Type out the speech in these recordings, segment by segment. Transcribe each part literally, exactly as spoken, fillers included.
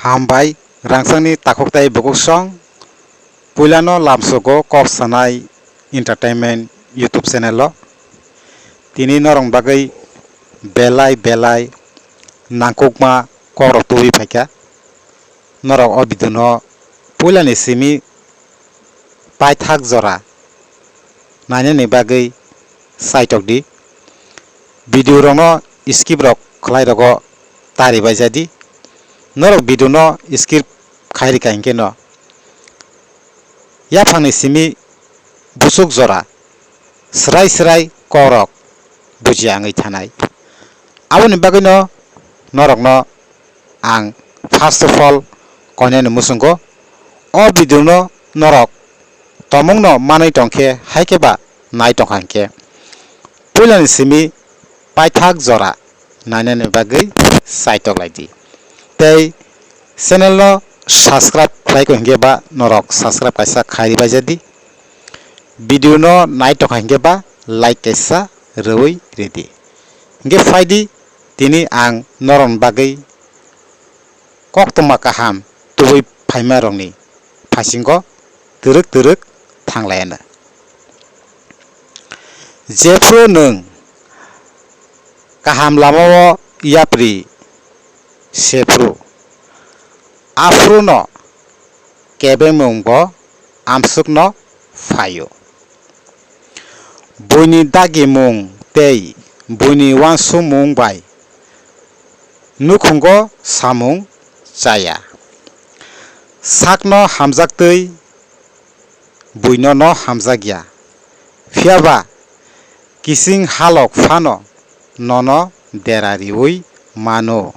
Hambai rangchakni takhuk tei bukhuk song. Puilano lamsogo kok sanai entertainment YouTube channel o. Tini norok bagwi belai belai nangkukma kokrok tubui phaikha. Norok o video no puilani simi paithak jora nainani bagwi saitok di. Video rokno skip rok khlai rogo tari bai jadi. Norok video no skip khai rika hinkhe no yaphangni simi busuk jora srai srai kokrok bujiya wngwi thanai. Aboni bagwino norokno ang first of all koinani muchungo o video no norok tomungno manwi tongkhe, haikhe ba nai tongkha hinkhe puilani simi paithak jora nainani bagwi saitok lai di. Tei channel no subscribe khlai ko hinkhe ba norok subscribe kaisa khai ri bai jadi. Video no nai tongkha hinkhe ba like kaisa rwui ridi. Hinkhe phaidi tini ang norokni bagwi koktwma kaham tubui phaimarokni phasingo twrwk twrwk thanglaiano. Jephru nwng kaham lamao yapri sephru, aphruno kebengmungbo amsukno phaio. Buini dagimung tei buini uansukmung bai nukhungo samung chaya. Sakno hamjaktwi buinono hamjakya, phiya ba kising halok phano nono dera riui mano.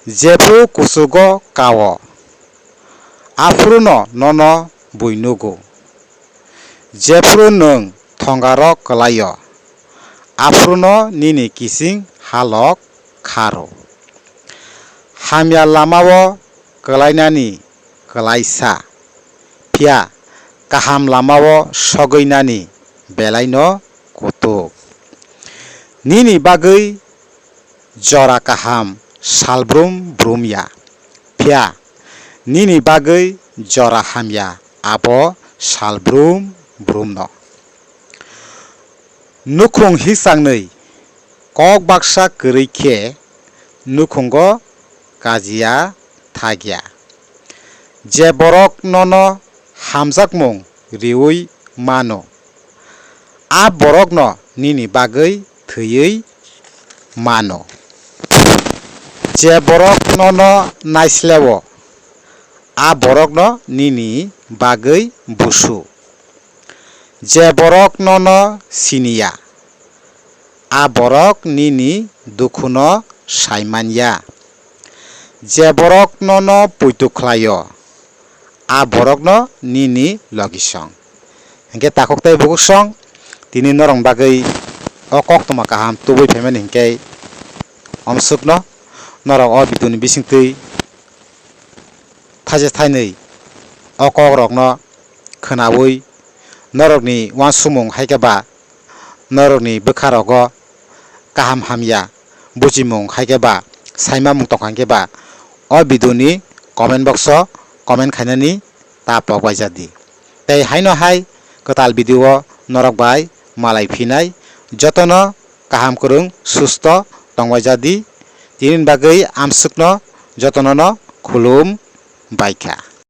Jephru kuchugo kao, aphruno nono bui nugo. Jephru nwng thongarok kwlaio, aphruno nini kising halok kharo. Hamya lamao kwlainani kwlaisa, phiya kaham lamao sogwinani belaino kutuk. Nini bagwi jora kaham salbrum brumya, phiya nini bagwi jora hamya abo salbrum brumno. Nukhung hisaknwi kok baksa kwrwi khe nukhungo kajiya thakya. Je borok nono hamjakmung riui mano, a borokno nini bagwi thwiwi mano. Je borok nono naisleo, a borokno nini bagwi busu. Je borok nono siniya, a borok nini dukhuno saimanya. Je borok nono poito khlaio, a borokno nini logisong. Hinkhe takhuk tei bukuksong tini norok bagwi o koktwma kaham tubui phaimani hinkhe omsukno norok o video ni bisingtwi thaise thainwi o kokrokno khwnaui norokni uansukmung haikhe ba norokni bwkharogo kaham hamya buchimung haikhe ba saimamung tongkha hinkhe ba o video ni comment box o comment khainani ta pok bai jadi. Tei haino hai kwtal video o norok bai malai phinai jotono kaham kwrwng susto tongbai jadi. Tini bagwi amsukno jotonono khulum baikha.